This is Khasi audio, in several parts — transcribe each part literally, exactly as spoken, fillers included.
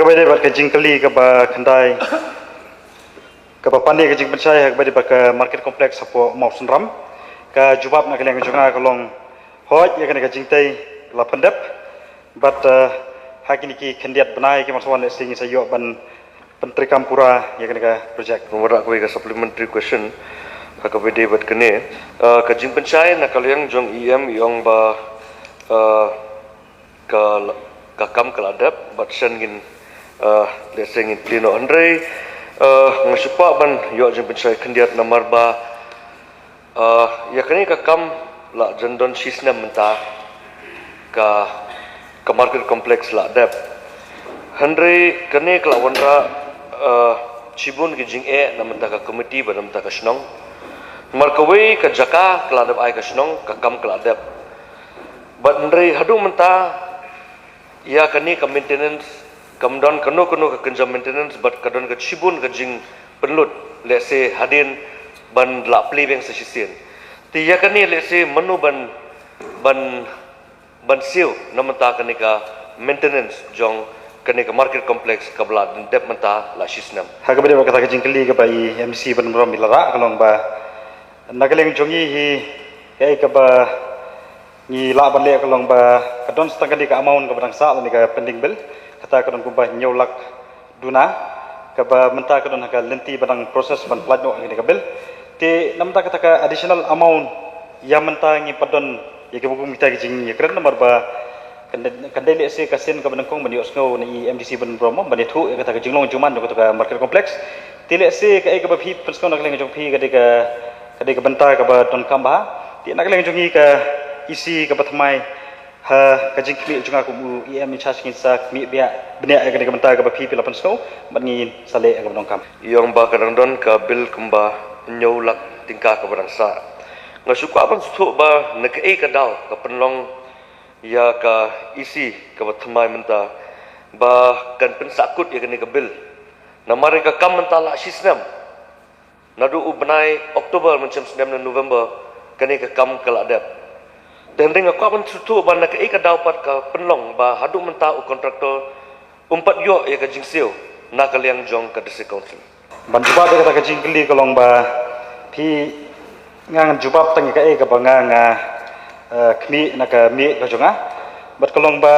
Kaba ïadei bad ka jingkylli kaba khyndai, kaba pan ïa ka jingpynshai ha kaba ïadei bad ka market complex hapoh Mawsynram. Ka jubab na ka liang jong nga ka long, hooid, ïa kane ka jingtei la pyndep. Bad, eh, ha kine ki khyndiat bnai ki ban sa wan, lehse ngin sa ïoh ban pyntreikam pura ïa kane ka project. Nga wanrah kawei ka supplementary question ha kaba ïadei bad kane. Eh, ka jingpynshai na ka liang jong E M i ong ba, eh, ka, ka kam ka la dep, bad shen ngin, eh, lehse ngin plie noh, hynrei, eh, nga shu kwah ban ïoh jingpynshai khyndiat namar ba, eh, ïa kane ka kam la jan don shisnem mynta, ka, ka market complex la dep. Hynrei kane ka la wanrah, eh, shibun ki jingeh na bynta ka committee bad na bynta ka shnong. Namar kawei ka jaka ka la dep ai ka shnong, ka kam ka la dep. Bad hynrei haduh mynta, ïa kane ka maintenance, kam don kano kano ka kynja maintenance, bad ka don ka shibun ka jingpynlut, lehse hadien ban lah plie biang sa shisien. Te ïa kane lehse mano ban, ban, ban siew na bynta kane ka maintenance jong kane ka market complex kaba la dep mynta la shisnem. Ha kaba ïadei bad kata ka jingkylli kaba i M D C Bynrem i la rah, ka long ba na ka liang jong ngi hi, kaei kaba ngi lah ban leh ka long ba ka don sa tang kane ka amount kaba dang sah lane ka pending bill, kata ka don kumba hynñiew lak duna, kaba mynta ka don ha ka lynti ba dang process ban pyllait noh ïa kane ka bill. Te na bynta kata ka additional amount, ïa mynta ngi pat don ïa kiba kum kita ki jingïakren namar ba kan dei, kan dei lehse ka sien kaba nyngkong ban ïohsngew na i M D C Bynrem ban ïathuh ïa kata ka jinglong jingman jong kata ka market complex. Te lehse kaei kaba phi pynsngew na ka liang jong phi ka dei ka, ka dei ka bynta kaba donkam bha. Te na ka liang jong ngi ka E C kaba thymmai ha ka jingkhmih jong nga kum u E M in charge ngin sa khmih bniah, bniah ïa kane ka bynta kaba phi, phi la pynsngew, bad ngin sa leh ïa kaba donkam. I ong ba ka dang don ka bill kumba hynñiew lak tyngka kaba dang sah. Nga shu kwah ban sngewthuh ba na kaei ka daw ka pynlong ïa ka E C kaba thymmai mynta ba kan pynsahkut ïa kane ka bill. Namar ïa ka kam mynta la shisnem. Naduh u bnai October mynshem snem na November, kane ka kam ka la dep. Te hynrei nga kwah ban sngewthuh ba na kaei ka daw pat ka pynlong ba haduh mynta u contractor um pat ïoh ïa ka jingsiew na ka liang jong ka District Council. Ban jubab ïa kata ka jingkylli ka long ba phi, nga ngan jubab tang ïa kaei kaba nga, nga, eh, khmih na ka miej ka jong nga. Bad ka long ba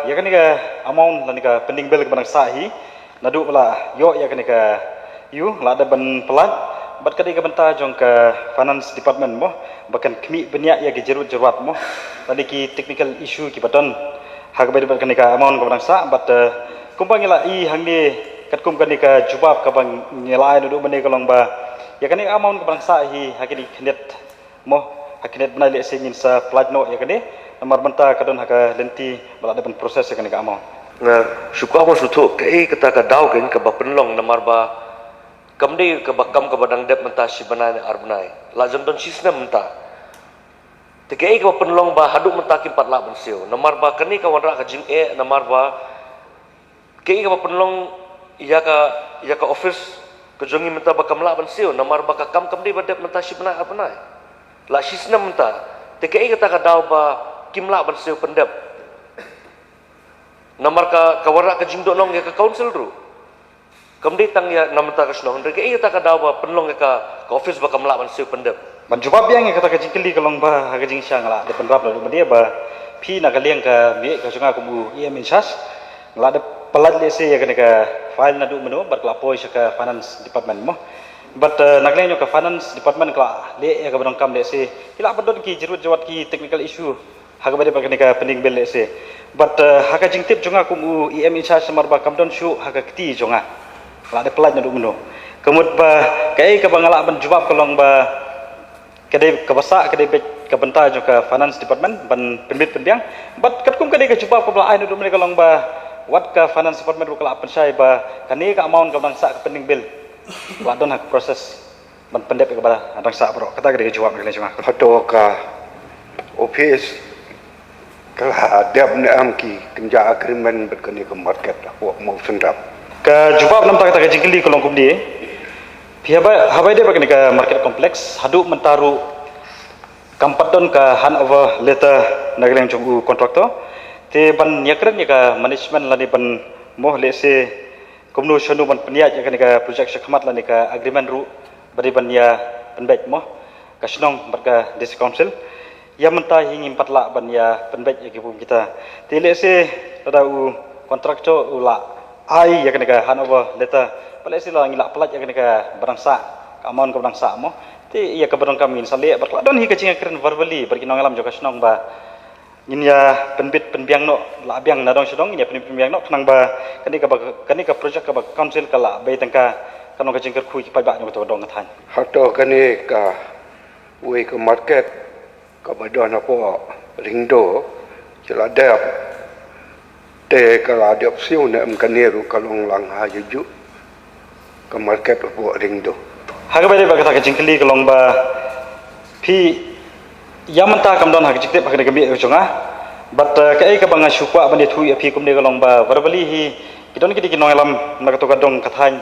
ïa kane ka amount lane ka pending bill kaba dang sah hi, naduh ba la ïoh ïa kane ka, ïa u la dep ban pyllait, bad ka dei ka bynta jong ka Finance Department mo, ba kan khmih bniah ïa ki jyrwat jyrwat mo, lane ki technical issue kiba don ha kaba ïadei bad kane ka amount kaba dang sah. Bad, eh, kumba ngi la i hangne, katkum kane ka jubab kaba ngi la ai naduh mynne ka long ba ïa kane ka amount kaba dang sah hi ha kine ki khyndiat mo, ha kine ki bnai lehse ngin sa pyllait noh ïa kane, namar mynta ka don ha ka lynti ba la dep ban process ïa kane ka amount. Nga shu kwah ban sngewthuh kaei kata ka daw keiñ kaba pynlong, namar ba kam dei kaba kam kaba dang dep mynta shi bnai ne ar bnai, la jan don shisnem mynta. Te kaei kaba pynlong ba haduh mynta kim pat lah ban siew, namar ba kane ka wanrah ka jingeh, namar ba kaei kaba pynlong ïa ka, ïa ka office ka jong ngi mynta ba kam lah ban siew, namar ba ka kam kam dei ba dep mynta shi bnai ar bnai, la shisnem mynta. Te kaei kata ka daw ba kim lah ban siew pyndep? Namar ka, ka wanrah ka jingdohnud ïa ka council ruh. Kam dei tang ïa na bynta ka shnong, hynrei kaei kata ka daw ba pynlong ïa ka, ka office ba kam lah ban siew pyndep? Ban jubab biang ïa kata ka jingkylli ka long ba ha ka jingshisha nga la dep pynrap naduh mynne ba phi na ka liang ka miej ka jong nga kum u E M in charge, nga la dep pyllait lehse ïa kane ka file naduh mynno bad ka la poi sha ka Finance Department mo. Bad, eh, na ka liang jong ka Finance Department ka la leh ïa kaba donkam, lehse ki la pyndonkam ki jyrwat jyrwat ki technical issue ha kaba ïadei bad kane ka pending bill lehse. Bad, eh, ha ka jingtip jong nga kum u E M in charge, namar ba kam don shuh ha ka kti jong nga, la dep pyllait naduh mynno. Ka mut ba kaei kaba nga lah ban jubab ka long ba ka dei kaba sah, ka dei beit ka bynta jong ka Finance Department ban pynbit pynbiang. Bad katkum ka dei ka jubab kaba la ai naduh mynne ka long ba wat ka Finance Department ruh ka la pynshai ba kane ka amount kaba dang sah ka pending bill la don ha ka process ban pyndep ïa kaba dang sah baroh. Kata ka dei ka jubab na ka liang jong nga. Hato ka office ka la dep ne em ki kynja agreement bad kane ka market hapoh Mawsynram? Ka jubab na bynta kata ka jingkylli ka long kumne. Phi, haba, haba ïadei bad kane ka market complex, haduh mynta ruh kam pat don ka handover letter na ka liang jong u contractor. Te ban ïakren ïa ka management lane ban Mo, lehse kumno shano ban pynïaid ïa kane ka project shakhmat lane ka agreement ruh ba dei ban ïa pynbeit mo ka shnong bad ka District Council. Ïa mynta hi ngim pat lah ban ïa pynbeit ïa ki bym kita. Te lehse lada u contractor u la ai ïa kane ka handover letter, ba lehse la ngi lah pynlait ïa kane ka ba dang sah, ka amount ka ba dang sah mo. Te ïa ka ba dang kam ngin sa leh bad ka la don hi ka jingkren verbally bad ki nongïalam jong ka shnong ba ngin ïa pynbit pynbiang noh, lah biang na dong sha dong, ngin ïa pynbit pynbiang noh khnang ba kane ka ba, kane ka project ka ba council ka lah bei tyngka, kan long ka jingkyrkhu ïa ki paidbah jong kato ka dong ka thaiñ. Hato kane ka wei ka market ka ba don hapoh Ringdo, ki la dep, te ka la dep siew ne em, kane ruh ka long lang ha juh juh ka market hapoh Ringdo. Ha kaba ïadei bad kata ka jingkylli ka long ba phi, ïa mynta kam don ha ka jingtip ha kane ka miet ka jong nga. Bad, eh, kaei kaba nga shu kwah ban ïathuh ïa phi kumne ka long ba verbally hi ki don ki dei ki nongïalam na kato ka dong ka thaiñ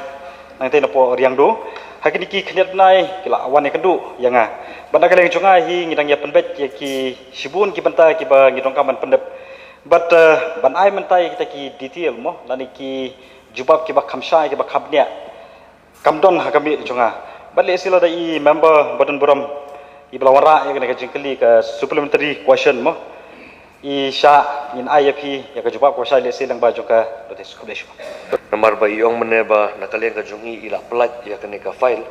nangtei napoh Riangdo. Ha kine ki khyndiat bnai ki la wan ïakynduh ïa nga. Bad na ka liang jong nga hi ngi dang ïa pynbeit ïa ki shibun ki bynta kiba ngi donkam ban pyndep. Bad, eh, ban ai mynta ïa kita ki detail mo lane ki jubab kiba kham shai kiba kham bniah kam don ha ka miet jong nga. Bad lehse lada i member ba don burom i ba la wanrah ïa kane ka jingkylli ka supplementary question mo, i shah ngin ai ïa phi ïa ka jubab kaba shai lehse lyngba jong ka notice. Khublei shibun. Namar ba i ong mynne ba na ka liang ka jong i i la pynlait ïa kane ka file,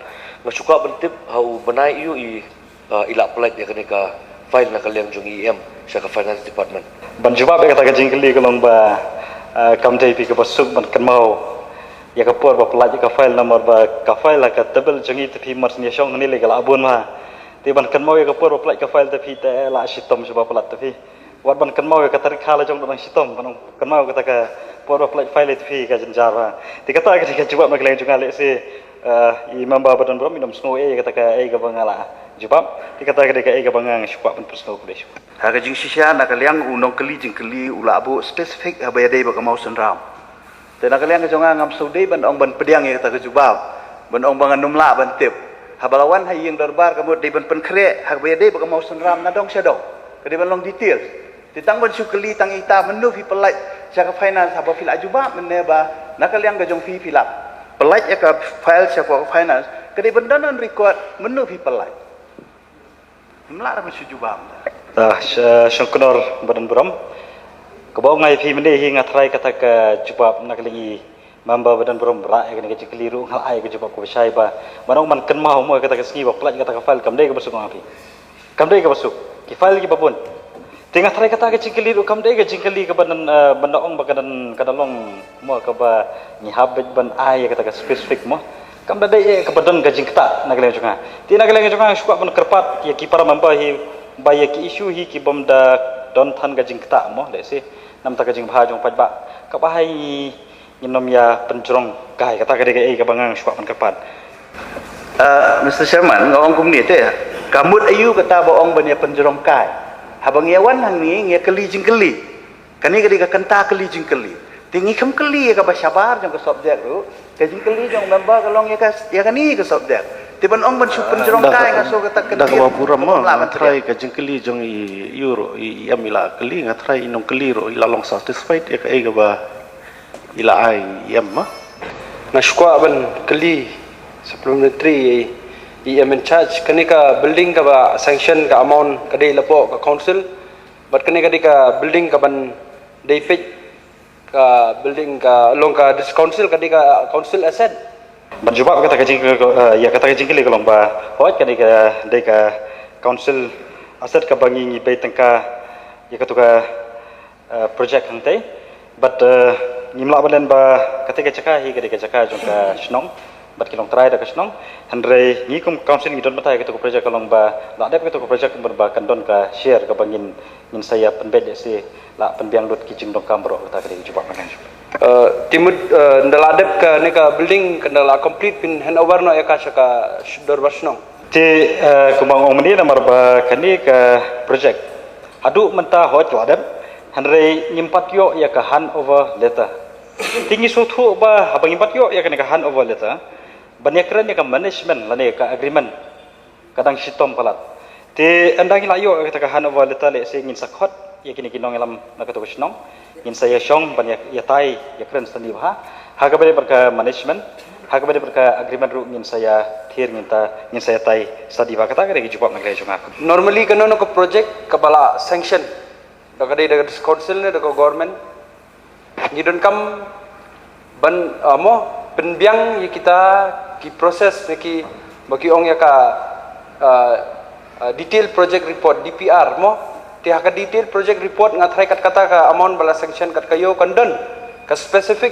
nga shu kwah ban tip ha u bnai aiu i, ah, i la pynlait ïa kane ka file na ka liang jong i E M sha ka Finance Department. Ban jubab ïa kata ka jingkylli ka long ba, ah, kam dei phi kaba suk ban kynmaw ïa ka por ba pynlait ïa ka file, namar ba ka file ha ka table jong i te phi mar syn ïa shong hangne lei ka la bun ma. Te ban kynmaw ïa ka por ba pynlait ka file te phi te la shitom shuh ba pynlait te phi. Wat ban kynmaw ïa ka tarik ha la jong dang shitom, ban kynmaw kata ka por ba pynlait file te phi ka jynjar ba. Te kata ka dei ka jubab na ka liang jong nga lehse, eh, i member ba don burom i nym sngew ei kata kaei kaba nga la jubab. Te kata ka dei kaei kaba nga shu kwah ban pynsngew. Khublei shibun. Ha ka jingshisha na ka liang u nongkylli jingkylli u la buh specific haba ïadei bad ka mawsynram. Te na ka liang ka jong nga ngam sngewdei ban ong ban pdiang ïa kata ka jubab, ban ong ba ngan nym lah ban tip. Haba la wan ha ïing dorbar ka mut dei ban pynkhreh haba ïadei bad ka mawsynram na dong sha dong. Ka dei ban long details. Te tang ban shu kylli tang ita mynno phi pynlait sha ka finance haba phi la jubab mynne ba na ka liang ka jong phi phi la pynlait ïa ka file sha ka finance. Ka dei ban don on record mynno phi pynlait. Mla da ban shu jubab. Ah, sha-, Shongknor ba don burom. Kaba ong nga ïa phi mynne hi nga tharai kata ka jubab na ka liang i member ba don burom ba rah ïa kane ka jingkylli ruh nga la ai ka jubab kaba shai ba. Ban ong ban kynmaw mo kata ka sngi ba pynlait kata ka file kam dei kaba suk nga phi. Kam dei kaba suk. Ki file kiba bun. Te nga tharai kata ka jingkylli ruh kam dei ka jingkylli kaba nan, eh, ban da ong ba ka nan, ka da long mo kaba ngi hap beit ban ai ïa kata ka specific mo. Kam da dei eh kaba don ka jingktah na ka liang jong nga. Te na ka liang jong nga shu kwah ban kyrpad ïa ki para member hi ba ïa ki issue hi ki bym da don than ka jingktah mo, lehse namar ka jingbha jong paidbah kaba hai ngin nym ïa pynjrong kai, kata ka dei kaei kaba nga shu kwah ban kyrpad. Ah, Mister Chairman, nga ong kumne te, ka mut aiu kata ba ong ban ïa pynjrong kai? Haba ngi ïa wan hangne ngi ïa kylli jingkylli. Kane ka dei ka kynta kylli jingkylli. Te ngi kham kylli ïa kaba shabar jong ka subject ruh. Ka jingkylli jong member ka long ïa ka, ïa kane ka subject. Te ban ong ban shu pynjrong kai nga sngew kata ka dei kaba burom mo, nga tharai ka jingkylli jong i, aiu ruh i, i E M i la kylli, nga tharai i nongkylli ruh i la long satisfied ïa kaei kaba i la ai i E M ma. Nga shu kwah ban kylli supplementary i E M in charge, kane ka building kaba sanction ka amount ka dei lapoh ka council, bad kane ka dei ka building kaban dei peit ka building ka long ka district council, ka dei ka council asset. Ban jubab kata ka jingkylli, eh, ïa kata ka jingkylli ka long ba hooid ka dei ka, dei ka council asset kaba ngi, ngi bei tyngka ïa katu ka, eh, project hangtei. Bad, eh, ngim lah ban len ba kata ka jaka hi ka dei ka jaka jong ka shnong bad ki long trai da ka shnong. Hynrei ngi kum council ngi don bynta ïa katu ka project ka long ba la dep katu ka project ka mut ba kan don ka share kaba ngin, ngin sa ïa pynbeit ïa shi la pynbiang lut ki jingdonkam baroh. Kata ka dei ka jubab. Eh, te mut, eh, ynda la dep kane ka building, ynda la complete phin hand over noh ïa ka sha ka sh-, dorbar shnong? Te, eh, kumba nga ong mynne namar ba kane ka project haduh mynta hooid la dep, hynrei ngim pat ïoh ïa ka hand over letter. Te ngi sngewthuh ba haba ngim pat ïoh ïa kane ka hand over letter ban ïa kren ïa ka management lane ka agreement ka dang shitom palat. Te ynda ngi la ïoh ïa kata ka hand over letter lehse ngin sa khot Ïa kine ki nongïalam na kato ka shnong ngin sa ïa shong ban ïa, ïatai ïakren sani bha ha kaba ïadei bad ka management, ha kaba ïadei bad ka agreement ruh ngin sa ïa thied, ngin ta, ngin sa ïatai sani bha. Kata ka dei ka jubab na ka liang jong nga. Normally kano kano ka project kaba la sanction da ka dei da ka district council ne da ka government, ngi donkam ban, ah, mo, pynbiang ïa kita ki process ne ki, ba ki ong ïa ka, ah, ah, detail project report, D P R mo. Te ha ka detail project report nga tharai kat kata ka amount ba la sanction kat ka ïew kan don ka specific,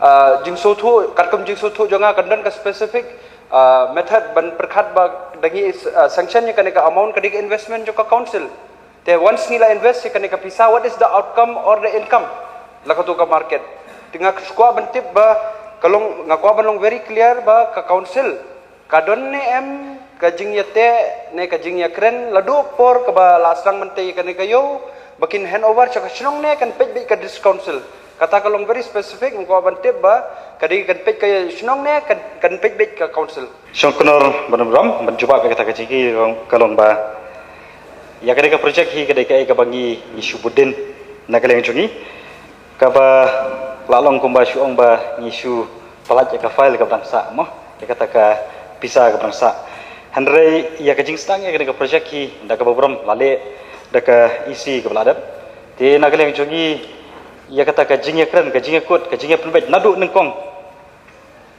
ah, jingsngewthuh, katkum jingsngewthuh jong nga kan don ka specific, ah, method ban pyrkhat ba da ngi, ah, sanction ïa kane ka amount ka dei ka investment jong ka council. Te once ngi la invest ïa kane ka pisa, what is the outcome or the income? La kato ka market. Te nga kwah ban tip ba ka long, nga kwah ban long very clear ba ka council ka don ne em ka jingïateh ne ka jingïakren la duk por kaba la sdang mynta ïa kane ka ïew ba kin hand over sha ka shnong ne kan peit beit ka district council. Kata ka long very specific, nga kwah ban tip ba ka dei kan peit ka shnong ne kan, kan peit beit ka council. Shongknor Bandon Burom, ban jubab ïa kata ka jingkylli ka long ba ïa kane ka project hi ka dei kaei kaba ngi, ngi shu bud dien na ka liang jong ngi. Kaba la long kumba shu ong ba ngi shu pyllait ïa ka file kaba dang sah mo, ïa kata ka pisa kaba dang sah. Hynrei ïa ka jingsdang ïa kane ka project hi da kaba burom la leh da ka E C kaba la dep. Te na ka liang jong ngi ïa kata ka jingïakren, ka jingïakut, ka jingïapynbeit naduh nyngkong,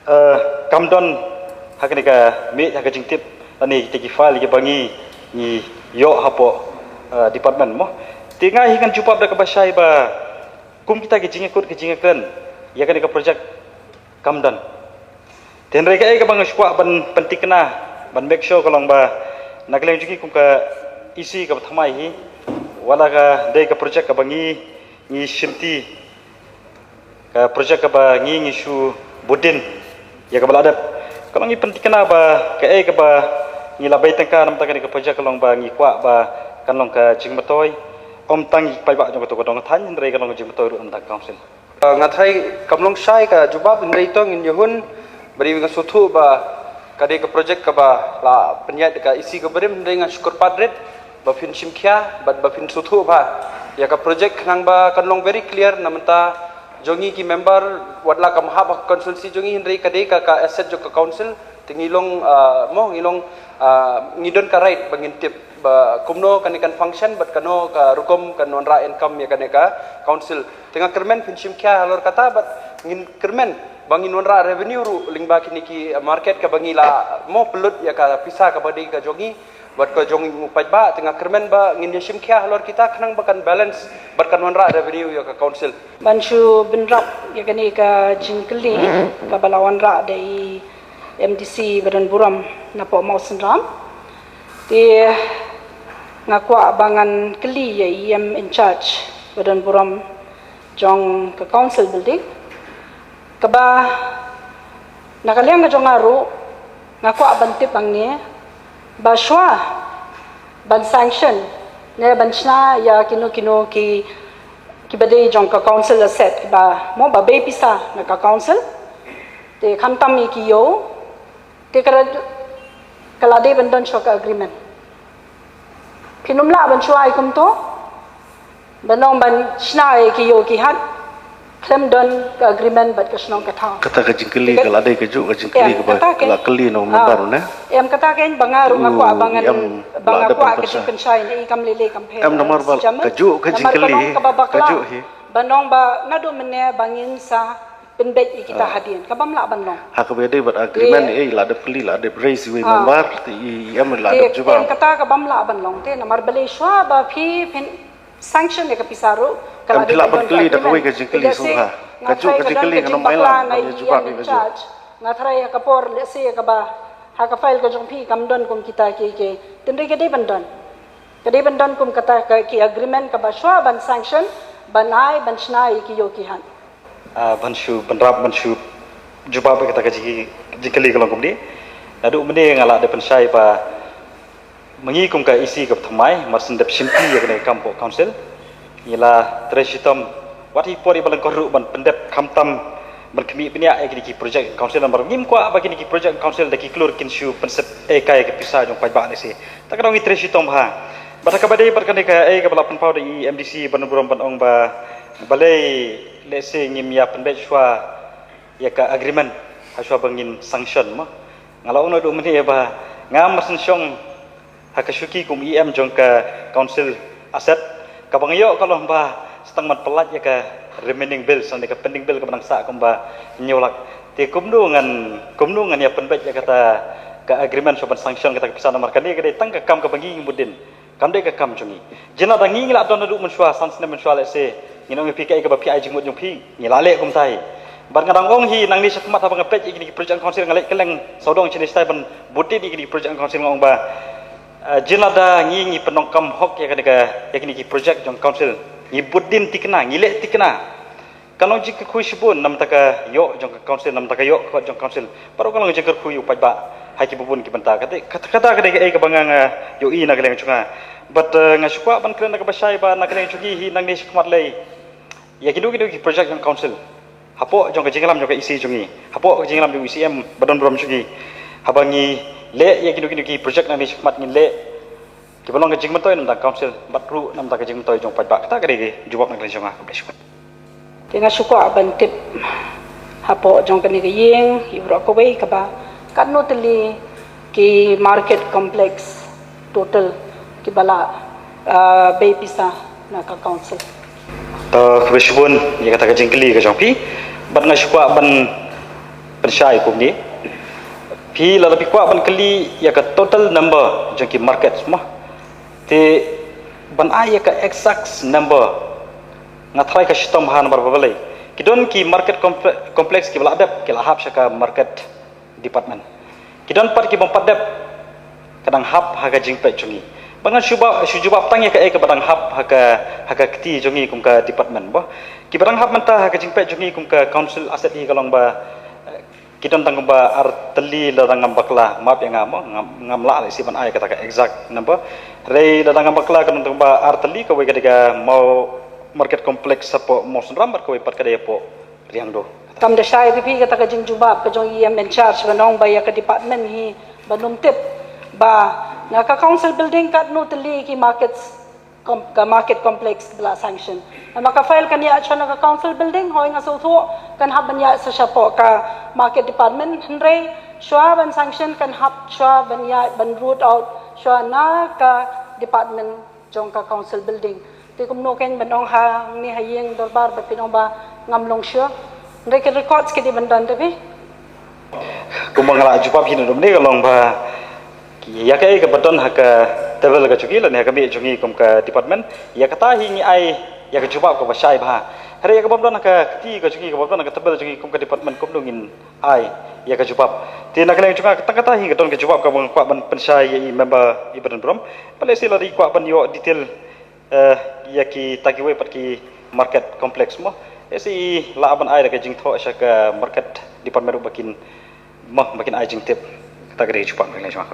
eh, kam don ha kane ka miej ha ka jingtip lane kita ki file kiba ngi, ngi ïoh hapoh, eh, department mo. Te nga hi ngan jubab da kaba shai ba kum kita ki jingïakut ki jingïakren ïa kane ka project kam don. Te hynrei kaei kaba nga shu kwah ban pynthikna, ban make sure ka long ba na ka liang jong ngi kum ka E C kaba thymmai hi, wat la ka dei ka project kaba ngi, ngi shimti, ka project kaba ngi, ngi shu bud dien ïa kaba la dep, ka long ngi pynthikna ba kaei kaba ngi la bei tyngka namar kane ka project ka long ba ngi kwah ba kan long ka jingmyntoi ym tang ïa ki paidbah jong kato ka dong ka thaiñ hynrei ka long ka jingmyntoi ruh namar ka council. Ah, nga tharai kam long shai ka jubab hynrei to ngin ïa hun. Bad nga sngewthuh ba ka dei ka project kaba la pynïaid da ka E C kaba rim, hynrei nga shu kyrpad rit ba phin shim khia bad ba phin sngewthuh bha ïa ka project khnang ba kan long very clear na bynta jong ngi ki member, wat la kam hap ha ka constituency jong ngi hynrei ka dei ka, ka asset jong ka council. Te ngi long, ah, mo, ngi long, ah, ngi don ka right ba ngin tip ba kumno kane kan function bad kano ka rukom kan wanrah income ïa kane ka council. Te nga kyrmen phin shim khia halor kata bad ngin kyrmen ba ngin wanrah revenue ruh lyngba kine ki market kaba ngi la mo pynlut ïa ka pisa kaba dei ka jong ngi bad ka jong u paidbah. Te nga kyrmen ba ngin ïa shim khia halor kita khnang ba kan balance bad kan wanrah revenue ïa ka council. Ban shu bynrap ïa kane ka jingkylli kaba la wanrah da i M D C ba don burom napoh Mawsynram. Te nga kwah ba ngan kylli ïa i E M in charge ba don burom jong ka council building. Kaba na ka liang ka jong nga ruh nga kwah ban tip hangne ba shuwa ban sanction ne ban shna ïa kino kino ki, kiba dei jong ka council asset kiba mo ba bei pisa na ka council. Te khamtam ïa ki ïew te ka la, ka la dei ban don shuwa ka agreement. Phin ym lah ban shuwa ïa kumto ban long ban shna ïa ki ïew ki hat khlem don ka agreement bad ka shnong ka thaw. Kata ka jingkylli ka la dei kajuh ka jingkylli kaba la kylli na u member ne. Em kata ka ba nga ruh nga kwah ba ngan, ba nga kwah ka jingpynshai ne i kam lei lei kam pher. Em namar ba kajuh ka jingkylli kajuh hi. Ban long ba naduh mynne ba ngin sa pynbeit ïa kita hadien ka bym lah ban long. Ha kaba ïadei bad agreement eh la dep kylli la dep raise iwei member te i em la dep jubab. Em kata ka bym lah ban long te namar balei shuwa ba phi phin sanction ïa ka pisa ruh ka la dei ban kylli da kawei ka jingkylli sngewbha. Kajuh ka jingkylli ngam ai lang ban ïa jubab ïa kajuh. Nga tharai ïa ka por lehse ïa kaba ha ka file ka jong phi kam don kum kita ki, ki tynrai ka dei ban don. Ka dei ban don kum kata ka ki agreement kaba shuwa ban sanction ban ai ban shna ïa ki ïew ki hat. Ah, ban shu bynrap ban shu jubab ïa kata ka jingkylli ka long kumne. Naduh mynne nga la dep pynshai ba ma ngi kum ka E C kaba thymmai mar shen dep shimti ïa kane ka kam hapoh council. Ngi la trei shitom wat hi por iba lyngkot ruh ban pyndep khamtam ban khmih bniah ïa kine ki project council namar ngim kwah ba kine ki project council da ki klur kin shu pynsep eh kai ïa ka pisa jong paidbah lehse. Ta ka dang ngi trei shitom bha. Bad ha kaba dei bad kane ka, eh, kaba la pynpaw da i MDC Badan Burom ban ong ba balei lehse ngim ïa pynbeit shuwa ïa ka agreement ha shuwa ba ngin sanction mo. Nga la ong naduh mynne ba nga mar shen shong ha ka shuki kum EM jong ka council asset, kaba nga ïoh ka long ba sa tang ban pyllait ïa ka remaining bill, sa ne ka pending bill kaba nang sah kumba hynñiew lak. Te kumno ngan, kumno ngan ïa pynbeit ïa kata ka agreement shuwa ban sanction kata ka pisa, namar kane ka dei tang ka kam kaba ngi ngi mut dien. Kam dei ka kam jong ngi. Jin lada ngi ngi la don naduh mynshuwa, san snem mynshuwa lehse, ngin ong ïa phi kaei kaba phi ai jingmut jong phi, ngi la leh kumta hi. Bad nga dang ong hi nangne shakhmat haba nga peit ïa kine ki project council, nga leh kylleng sawdong shane shatai ban bud dien ïa kine ki project council, nga ong ba, eh, jin lada ngi ngi pyndonkam hok ïa kane ka, ïa kine ki project jong council, ngi bud dien thikna, ngi leh thikna. Ka long jingkyrkhu shibun namar ka ïoh jong ka council, namar ka ïoh ka kot jong council. Baroh ka long jingkyrkhu ïa u paidbah ha kiba bun ki bynta. Kata, kata, kata ka dei kaei kaba nga, nga ïohi na ka liang jong nga. Bad, eh, nga shu kwah ban kren da kaba shai ba na ka liang jong ngi hi nangne shakhmat lei, ïa kino kino ki project jong council, hapoh jong ka jingïalam jong ka EC jong ngi, hapoh ka jingïalam jong u ECM Badan Burom jong ngi, haba ngi leh ïa kino kino ki project nangne shakhmat ngin leh kiba long ka jingmyntoi namar ka council bad ruh namar ka jingmyntoi jong u paidbah. Kata ka dei ka jubab na ka liang jong nga. Khublei shibun. Te nga shu kwah ban tip hapoh jong kane ka ïing, ïa baroh kawei kaba katno tylli ki market complex total kiba la, ah, bei pisa na ka council. To, khublei shibun ïa kata ka jingkylli ka jong phi. Bad nga shu kwah ban pynshai kumne. Phi lada phi kwah ban kylli ïa ka total number jong ki market mo, te ban ai ïa ka exact number, nga tharai ka shitom bha namar ba balei? Ki don ki market comple-, complex kiba la dep, ki la hap sha ka market department. Ki don pat ki bym pat dep, ka dang hap ha ka jingpeit jong ngi. Bad ngan shu ba, shu jubab tang ïa kaei kaba dang hap ha ka, ha ka kti jong ngi kum ka department mo. Kiba dang hap mynta ha ka jingpeit jong ngi kum ka council asset hi ka long ba, eh, ki don tang kumba ar tylli lada ngam bakla, map ïa nga mo, ngam, ngam lah lehse ban ai kata ka exact number. Hynrei lada ngam bakla ka don tang kumba ar tylli, kawei ka dei ka Maw Market Complex hapoh Mawsynram bad kawei pat ka dei hapoh Riangdo. Kam da shai te phi kata ka jingjubab ka jong EM in charge ban ong ba ïa ka department hi ban ym tip ba na ka council building katno tylli ki markets, com-, ka market complex ba la sanction. Namar ka file kan ïaid shuwa na ka council building, hooid nga sngewthuh kan hap ban ïaid sa shapoh ka market department, hynrei shuwa ban sanction kan hap shuwa ban ïaid ban root out shuwa na ka department jong ka council building. Te kumno kein ban ong hangne ha ïing dorbar ba phin ong ba ngam long shuh? Hynrei ki records ki dei ban don te phi. Kumba nga la jubab hi naduh mynne ka long ba ïa kaei kaba don ha ka table ka jong ngi lane ha ka miej jong ngi kum ka department, ïa kata hi ngi ai ïa ka jubab kaba shai bha. Hynrei ïa kaba ym don ha ka kti ka jong ngi, kaba ym don ha ka table jong ngi kum ka department, kumno ngin ai ïa ka jubab? Te na ka liang jong nga tang kata hi ka don ka jubab kaba nga kwah ban pynshai ïa i member i Badan Burom. Balei lehse lada i kwah ban ïoh detail, eh, ïa kita kiwei pat ki market complex mo, lehse i lah ban ai da ka jingthoh sha ka market department ruh ba kin mo, ba kin ai jingtip. Kata ka dei ka jubab na ka liang jong nga.